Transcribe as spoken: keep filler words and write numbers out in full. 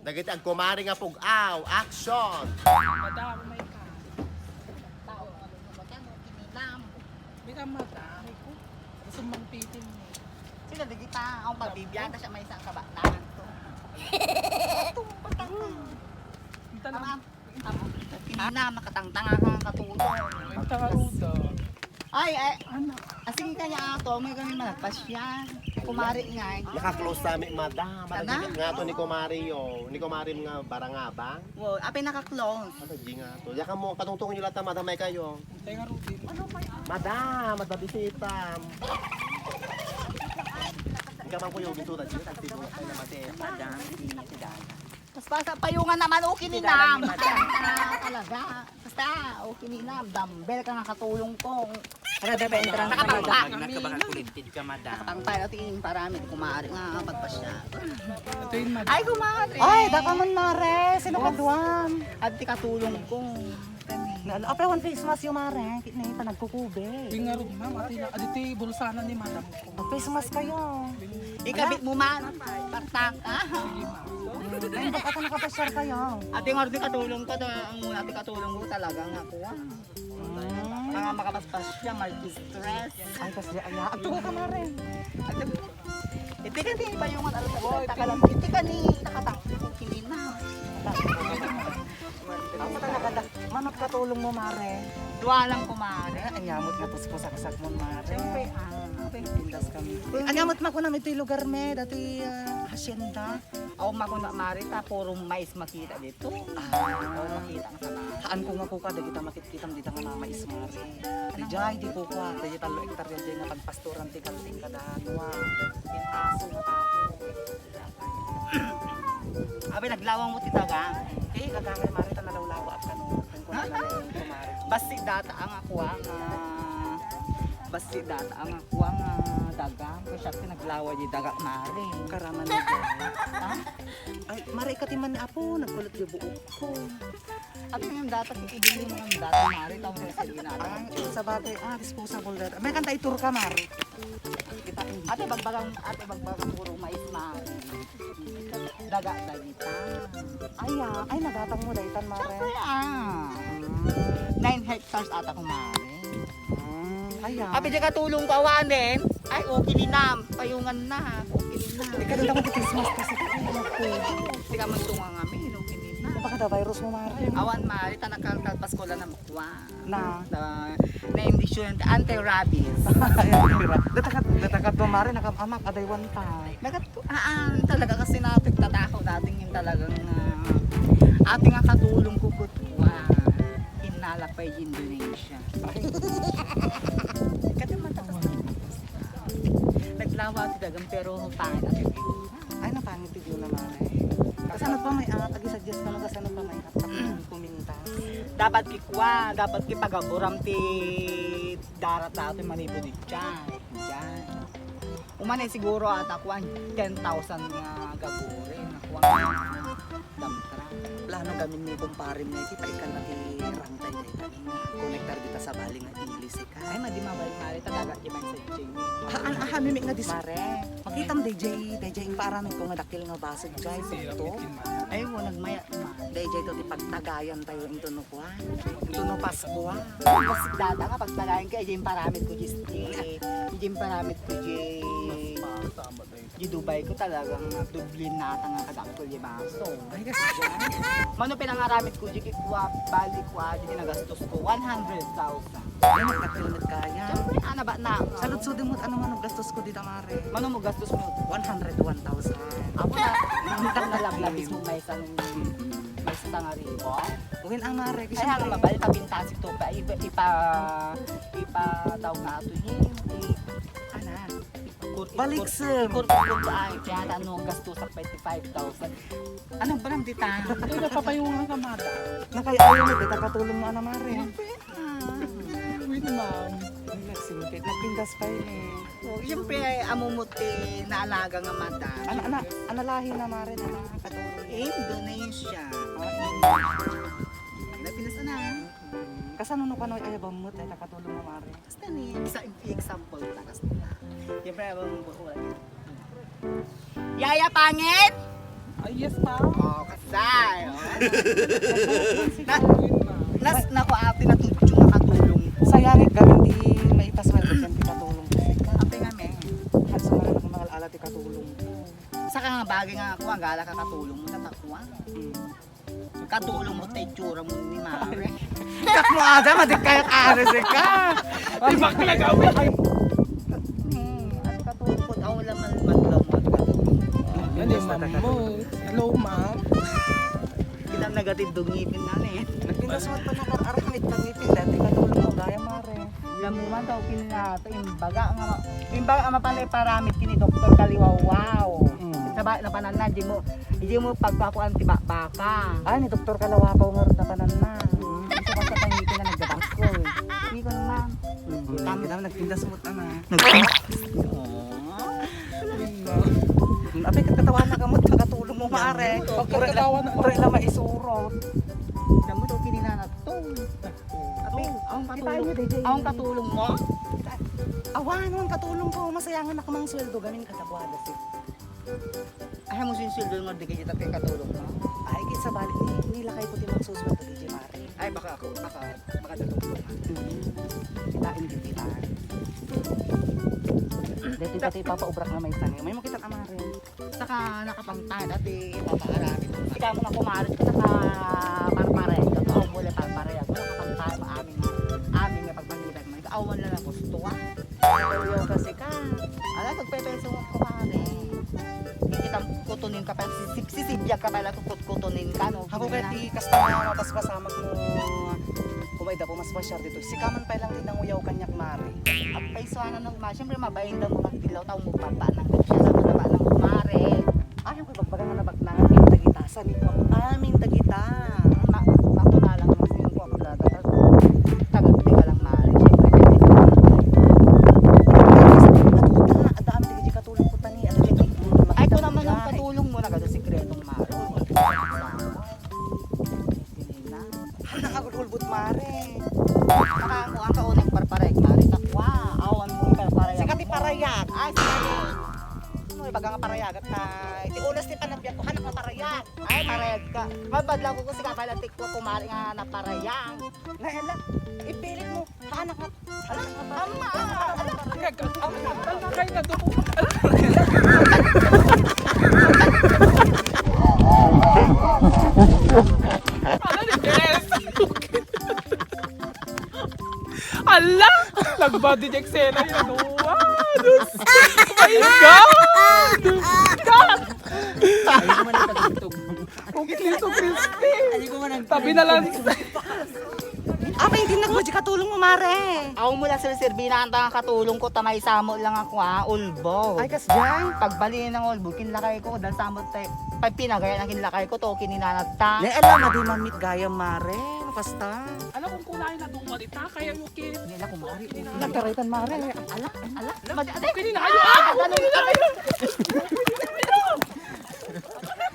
Dagiti agkumari nga pug-aw, action! Madam, may ka. Tao, ano, madam, kinilam. May ka, madam. Gusto mong pitin mo. Sino, di kita, ang pagbibiyahe siya, may isang kabataan to. Ito, pataka. Ang tanong. Ama, ama, kinilam, nakatangtang ako ang katulong. May tao daw. Ay, ay. Ano? Ah, sige kaya ato, may kami malagpas yan. Kumari nga, eh. Naka-close sa amin, madam. Sana? Nga to ni kumari yo. Ni kumari nga barangabang. Wow, apay naka-close. Ano, di nga to. Yakan mo, patungtungan nyo lahat, madam, may kayo. Tayo nga, Rudy. Madam, madam, bisita. Ikaw man, kuya, ubing tuta, di ka, tagsibuhat tayo na mati. Madam, hindi niya si Dana. Mas basa, payungan naman, okay ni Nam. Ah, talaga. Basta, okay ni Nam. Dumbbell ka nga katulong ko. Kada pa entrance na, madam. Nakabakal kulinted ka, madam. Nakatangtay natin yung paramit, kumari nga, pagpasya. Ito yung madam. Ay, kumari. Ay, dakaman, mare. Sino ka duwan? At ti katulong ko. Na, apay, one face mask yung mare. Kit na yung panagkukube. Yung nga rin, ma'am. Ati na, aditi, bulsana ni madam ko. Mag-face mask kayo. Ikabit mo man. Partang. Ah. Sige, ma'am. Ay, ba't ata nakapasyar kayo? Ate nga rin katulong ko, ta-, ang ate katulong ko talaga nga kuha. Mm. Mga makapaspas siya, may stress. Ay, kasi, ay, agtungo ka, mare. Ito ka ni payungan, alam mo, taka lang. Ito ka ni nakatangkong kinina. Ang talaga da-, manot katulong mo, mare. Dua lang, kumare. Ay, ayamot nga tuspo saksak mo, mare. Siyempre, ah, okay. Pindas kami. Ay, ayamot makunam ito'y lugar me, dati, ah, hacienda. Aw, makunam, mare, ta puro mais makita dito. Ah. Aw, makita ang sama. Haan ko nga kuka, dagita makitkitam dita nga mamais, mare. Dijay, di kuka, dagita tallo hektarya, di nga pagpastoran ti galling kada dua. Pinaso nga tao. Abi, naglawang mo ti daga. Eh, kagangay, mare, ta nalawlawa at kano. Kung kuwan na lang, kumare. Basi data ang ako, ah, nga, basi data ang ako, ah, nga daga. Kung siya, naglawa di daga, mare. Karaman na. Ha? Ay, mare, ikati man ni Apo, nagkulot di buok ko. At yung data, ibili mo ng data, mare, tawag sa ginagawa. Ay, sa bagay, ah, disposable data. May kanta, itur ka, mare. Ate, bagbagang, ate, bagbagang puro mais, mare. Daga, dagita. Ay, ah, ay, nagatang mo, daytan, mare. Siyempre, ah. Nine hectares ata ko, mare. Mm, ay, ah. Abi, di katulong ko, awanen. Ay, okay ni Nam. Payungan na. Okay ni Nam. Ikaw, dito ko Christmas kasi. Ay, naku. Di ka man tunga nga, may, okay ni Nam. Baka da virus mo, mare. Awan, mare. Tanakalkalpas ko lang na makuha. Na? Na, na injection, anti-rabies. Ay, anti-rabies. Datakat, datakat mo, mare, nakamamak, aday one time. Nagat-, ah, ah, talaga kasi natin, tatako natin yung talagang, ah, ating nga katulong ko, kutwa. Inalapay Indonesia. Kasi matakas na. Naglawa ti dagang pero pangit ang view. Ay, napangit ti view naman eh. Kasano pa may at? Agi-suggest ka na kasano pa may at? Kumintas. Dapat kikwa, dapat kipagaburam ti darat dati manipod dyan. Dyan. Umani siguro ata kuan ten thousand nga gaburi. Nakuha nga dump truck. Plano gamin ni kumpare mo, iti paikan na ti rangtay na ita. Konektar dita sa bali nga ilis, eh. Ay, madi mabalik-balik, talaga, di man sa Jing. Ah, an-, aha, mimi nga dis-, mare. Makitam, D J, D J, yung paaramid ko nga dakil nga baso, D J, ito. Ay, wa, nagmaya, ma. D J, to, ti pagtagayan tayo, ito, no, kuan. Ito, no, Pasko, ah. Mas data nga pagtagayan kay Jim paramid ko, Jis, Jim paramid ko, Jim. Di Dubai ko talagang doble na ata nga kadakkel di baso. Ay, kasi dyan. Mano pinangaramit ko, di kikwa, bali kwa, di nagastos ko, one hundred thousand. Ay, nagkakil nagkaya. Siyempre, ana ba na? Sa lutsudin mo, ano man, gastos ko di tamare. Mano mo gastos mo? One hundred one thousand. Ako na, ang nalablabis mo may isang, may isang nga ribo. Uwin ang mare, ay, ang mabal, kapintas ito pa, ipa, ipa, ipa, tawag na ito, eh, eh, ana. Baliksem. Kurkot ay, kaya ano, gastusak pa iti five thousand. Ano ba nang dita? Ito, napapayungan ka, mata. Nakay-, ayaw mo, kita katulong mo, ana, mare. Wait, ma'am. Ay, nagsingkit. Nagpintas pa yun, eh. Oh, siyempre, ay, amumuti na alaga nga mata. Ana, ana, ana lahi na, mare, na nakakatulong. Indonesia. Ah, Indonesia. Pinapinas na. Kasano no kanoy ay bamut ay nakatulong nga mare? Basta ni, isa, example ta, basta. Siyempre, abang buhay. Yaya, pangit? Ay, yes, ma'am. Oh, kasay. Oh. Na, nas, naku, ate, natudyo nga katulong ko. Sayangit gamin di maitas nga dagiti katulong ko. Ate nga, me. Hanso nga na mga ala ti katulong ko. Saka nga bagay nga ako, agala ka katulong mo, tatakwa. Mm. Katulong mo, ta itsura mo ni Mare. Kat mo, ada, madik kayo, Mare, sika. Ay, bakla ka, uy. Hmm, at katulong ko, aw, laman, madlaw mo, at katulong. Ano, ma'am mo? Hello, ma'am. Ilang nagatid do ngipin na, eh. Nagpintas mo pa nakararamit ng ngipin, dati katulong mo, gaya, Mare. Lamuan daw kinata, imbaga nga, imbaga nga mapan iparamid kini Doktor Kaliwawaw. Mm. Sa ba, napanan na, di mo, di mo pagpakuan ti bakbaka. Ah, ni Doktor Kaliwawaw nga ron napanan na. Mm. Isa pa sa pangitin na nagdabakol. Hindi ko naman. Mm. Tama. Kita mo, nagpintas mo, tama. Nagpintas. Aw. Apay, katatawa na kamot, nakatulong mo, Mare. Pagkatawa na. Pura ila maisurot. Damo daw kininanat to. Abi, awan katulong. Awan katulong mo? Awan, awan katulong ko. Masayangan ako mang sweldo gamin kadakwada, si. Ay, mo sin sweldo nga di kita ti katulong mo? Ay, kinsa balik ni, nilakay ko ti maksusweldo di Mare. Ay, baka ako, baka, baka datong ko. Mm. Kita, hindi kita. Dati pati papaubra nga may sangay. May makita ka, Mare. Saka nakapangtana ti papaaramid. Sika mo nga kumarit ka sa parpareha. Ikaw mo lang parpareha. Wala ka pang tayo amin nga. Amin nga pagpangitan mo. Ikaw awan lang ang gusto, ah. Ayaw kasi ka. Ala, pagpepenso mo, kumare. Hindi kita kutunin ka pa. Sisib-, sisibyag ka pala, kukut-kutunin ka, no? Ako kaya ti kasta nga mapaspasamak mo. Kumay da po mas pasyar dito. Sika man pa lang din ang uyaw kanyak, Mare. Apay, so, ano, nang, ma-, siyempre, mabain daw mo magdilaw, tao mo, papa, nang, siya sa mga, nang, kumare. Ay, ang pagbaga nga nabaknangan, yung tagitasan, yung amin tagita. Ma-, mato na lang, mas yung kuha ko talaga. Tagad, teka lang, Mare. Siyempre, kaya sa mga, ano, ta-, ang dami, di katulong ko tani, ano, di, ay, ito naman ang katulong mo, nagado sikretong Mare. Hindi na. Ang nangagulgulbot, Mare. Makakuha ka unang parparayag, Mare. Takwa, awan mo parparayag. Sika ti parayag. Ay, sige. Ano, ibaga nga parayag at, ah, iti ulas ti panagbiag ko, anak nga parayag. Ay, parayag ka. Mabadlaw ko, sika pala, tikwa, kumare nga naparayag. Na, ala, ipilit mo. Anak nga, anak nga, ama, anak nga, anak nga. Anak nga, anak nga. Ala ni Jess! Ala! Nagbody check sila yung dua! Diyos! My God! God! Ayaw mo na ipagtugtog. Kung Kristo Kristi! Ayaw mo na. Tabi na lang. Apay, di nagmudyo katulong mo, mare. Aw mo lang sirsirbina, anta nga katulong ko, ta maisamo lang ako, ah, ulbo. Ay, kas diay? Pagbalin ng ulbo, kinlakay ko, dahil samot tayo, pag pinagaya na kinlakay ko, to, kininanat ta. Ne, alam, madi mamit gayam, mare. Basta. Ala, kung kunain na duman ita, kaya yung kin-, ne, ala, kumari. Nagkaraytan, mare. Ala, ala, madi, ala. Kininanat, ah, ano, ano, ano?